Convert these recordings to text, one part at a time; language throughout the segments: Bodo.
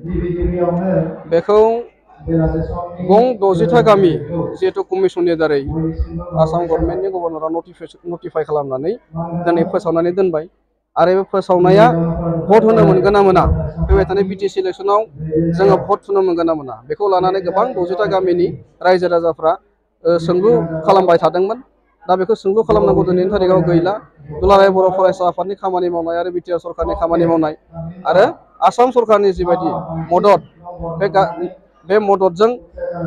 बेखौ गं 60था गामि जिहेतु कमिसननि दारै आसाम गभर्नमेन्टनि गभर्नरा नटिफाइ खालामनानै दिनै फोसावनानै दोनबाय आरो बे फोसावनाया भट होनो मोनगोन ना मोना फैबाय थानाय बिटिसि इलेक्सनाव जोङो भट होनो मोनगोन ना मोना बेखौ लानानै गोबां 60था गामिनि रायजो राजाफ्रा सोंलु खालामबाय थादोंमोन दा बेखौ सोंलु खालामनांगौ दिनैनि थारिखआव गैला दुलाराय बर' फरायसा आफादनि खामानि मावनाय आरो बिटिआर सरकारनि खामानि मावनाय आरो आसाम सरकारनि जिबायदि मदद बे मददजों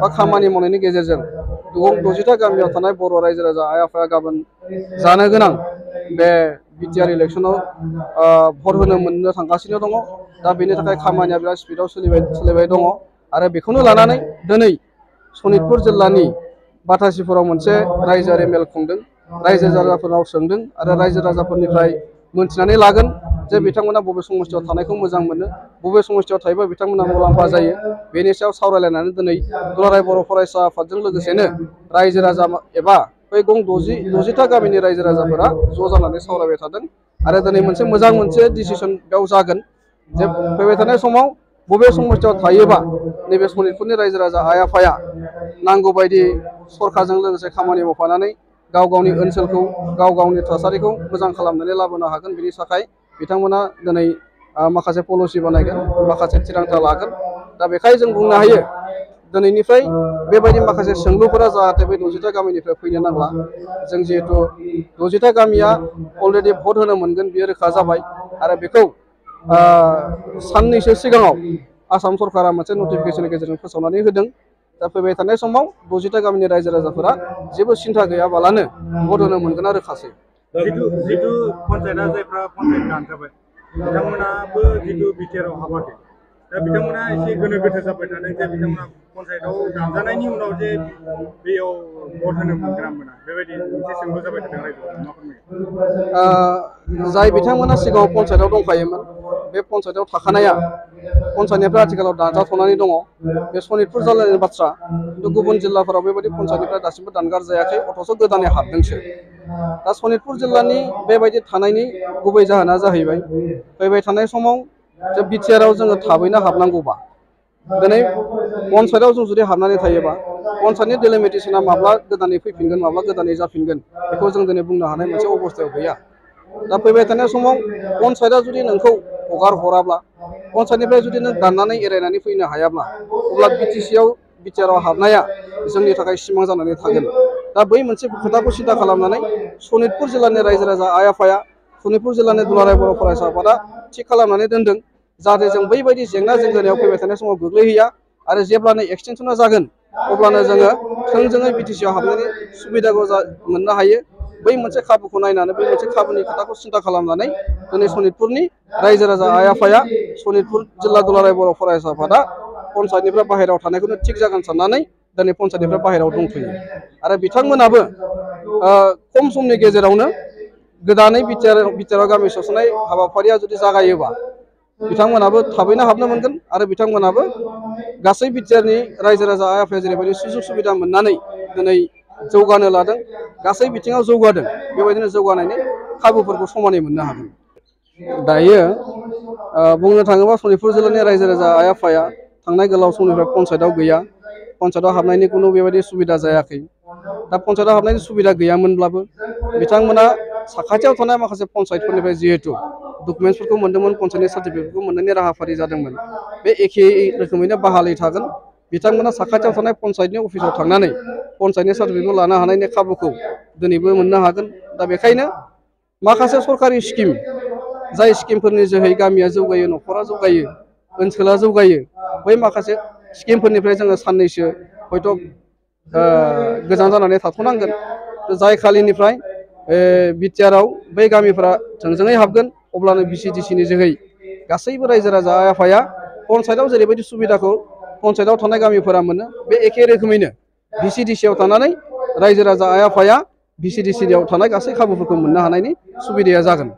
बा खामानि मावनायनि गेजेरजों 60था गामियाव थानाय बर' रायजो राजा आइ आफाया गाबोन जानो गोनां बे बिटिआर इलेक्सनाव भट होनो मोननो थांगासिनो दङ दा बेनि थाखाय खामानिया बिराद स्पिडआव सोलिबाय दङ आरो बेखौनो लानानै दिनै सनितपुर जिल्लानि बाथासिफोराव मोनसे रायजोआरि मेल खुंदों रायजो राजाफोरनाव सोंदों आरो रायजो राजाफोरनिफ्राय मोनथिनानै लागोन जे बिथांमोना बबे समस्थियाव थानायखौ मोजां मोनो बबे समस्थियाव थायोबा बिथांमोना मुलाम्फा जायो बेनि सायाव सावरायलायनानै दिनै दुलाराय बर' फरायसा आफादजों लोगोसेनो रायजो राजा एबा बै गं 60था गामिनि रायजो राजाफोरा ज' जानानै सावरायबाय थादों आरो दिनै मोनसे डिसिसन बेयाव जागोन जे फैबाय थानाय समाव बबे समस्थियाव थायोबा नैबे सनितपुरनि रायजो राजा आइ आफाया नांगौ बायदि सरकारजों लोगोसे खामानि मावफानानै गाव गावनि ओनसोलखौ गाव गावनि थासारिखौ मोजां खालामनानै लाबोनो हागोन बेनि थाखाय बिथांमोना दिनै माखासे पलिसि बानायगोन माखासे थिरांथा लागोन दा बेखायनो जों बुंनो हायो दिनैनिफ्राय बेबायदि माखासे सोंलुफोरा जाहाथे बे 60था गामिनिफ्राय फैनो नांला जों जिहेतु 60था गामिया अलरेडि भट होनो मोनगोन बियो रोखा जाबाय आरो बेखौ साननैसो सिगाङाव आसाम सरकारा मोनसे नटिफिकेसननि गेजेरजों फोसावनानै होदों दा फैबाय थानाय समाव 60था गामिनि रायजो राजाफोरा जेबो सिन्था गैयाबालानो भट होनो मोनगोन रोखासै जितु पन्चायतआ जायफ्रा पन्चायत दानजाबाय बिथांमोनाबो जितु बिटिआरआव हाबाखै दा बिथांमोना एसे गोनो गोथो जाबाय थादों जे बिथांमोना पन्चायतआव दानजानायनि उनाव जे बेयाव भट होनो मोनगोन ना मोना बेबायदि मोनसे सोंलु जाबाय थादों रायजोआव जाय बिथांमोना सिगाङाव पन्चायतआव दंखायोमोन बे पन्चायतआव थाखानाया पन्चायतनिफ्राय आथिखालाव दानजाथ'नानै दङ बे सनितपुर जिल्लानि बाथ्रा खिन्थु गुबुन जिल्लाफोराव बेबायदि पन्चायतनिफ्राय दासिमबो दानगार जायाखै अथ'स' गोदानै हाबदोंसो दा सनितपुर जिल्लानि बेबायदि थानायनि गुबै जाहोना जाहैबाय फैबाय थानाय समाव जे बिटिआरआव जोङो थाबैनो हाबनांगौबा दिनै पन्चायतआव जों जुदि हाबनानै थायोबा पन्चायतनि डेलिमिटेसना माब्ला गोदानै फैफिनगोन माब्ला गोदानै जाफिनगोन बेखौ जों दिनै बुंनो हानाय मोनसे अबस्थायाव गैया दा फैबाय थानाय समाव पन्चायतआ जुदि नोंखौ हगार हराब्ला पन्चायतनिफ्राय जुदि नों दाननानै एरायनानै फैनो हायाब्ला अब्ला बिटिआरआव हाबनाया जोंनि थाखाय सिमां जानानै थागोन दा बै मोनसे खोथाखौ सिन्था खालामनानै सनितपुर जिल्लानि रायजो राजा आइ आफाया सनितपुर जिल्लानि दुलाराय बर' फरायसा आफादा थि खालामनानै दोनदों जाहाथे जों बैबायदि जेंना जेंगोनायाव फैबाय थानाय समाव गोग्लैहैया आरो जेब्लानो एक्सटेनसना जागोन अब्लानो जोङो थोंजोङै बिटिसिआव हाबनायनि सुबिदाखौ मोननो हायो बै मोनसे खाबुखौ नायनानै बै मोनसे खाबुनि खोथाखौ सिन्था खालामनानै दिनै सनितपुरनि रायजो राजा आइ आफाया सनितपुर जिल्ला दुलाराय बर' फरायसा आफादा पन्चायतनिफ्राय बाहेरायाव थानायखौनो थिग जागोन साननानै दिनै पन्चायतनिफ्राय बाहेरायाव दंथ'यो आरो बिथांमोनाबो खम समनि गेजेरावनो गोदानै बिटिआर गामि सोसननाय हाबाफारिया जुदि जागायोबा बिथांमोनाबो थाबैनो हाबनो मोनगोन आरो बिथांमोनाबो गासै बिटिआरनि रायजो राजा आइ आफाया जेरैबायदि सुजुग सुबिदा मोननानै दिनै जौगानो लादों गासै बिथिङाव जौगादों बेबायदिनो जौगानायनि खाबुफोरखौ समानै मोननो हागोन दायो बुंनो थाङोबा सनितपुर जिल्लानि रायजो राजा आइ आफाया थांनाय गोलाव समनिफ्राय पन्चायतआव गैया पन्चायतआव हाबनायनि खुनु बेबायदि सुबिदा जायाखै दा पन्चायतआव हाबनायनि सुबिदा गैयामोनब्लाबो बिथांमोना साखाथियाव थानाय माखासे पन्चायतफोरनिफ्राय जिहेतु डकुमेन्टसफोरखौ मोन्दोंमोन पन्चायतनि सार्टिफिकेटखौ मोननायनि राहाफारि जादोंमोन बे एखे रोखोमैनो बाहालै थागोन बिथांमोना साखाथियाव थानाय पन्चायतनि अफिसाव थांनानै पन्चायतनि सार्टिफिकेटखौ लानो हानायनि खाबुखौ दिनैबो मोननो हागोन दा बेखायनो माखासे सरकारि स्किम जाय स्किमफोरनि जोहै गामिया जौगायो न'खरा जौगायो ओनसोला जौगायो बै माखासे स्किमफोरनिफ्राय जोङो साननैसो हयथ' गोजान जानानै थाथ'नांगोन जाय खालिनिफ्राय बिटिआरआव बै गामिफोरा थोंजोङै हाबगोन अब्लानो बिसिडिसिनि जोहै गासैबो रायजो राजा आइ आफाया पन्चायतआव जेरैबायदि सुबिदाखौ पन्चायतआव थानाय गामिफोरा मोनो बे एखे रोखोमैनो बिसिडिसिआव थानानै रायजो राजा आइ आफाया बिसिडिसिआव थानाय गासै खाबुफोरखौ मोननो हानायनि सुबिदाया जागोन।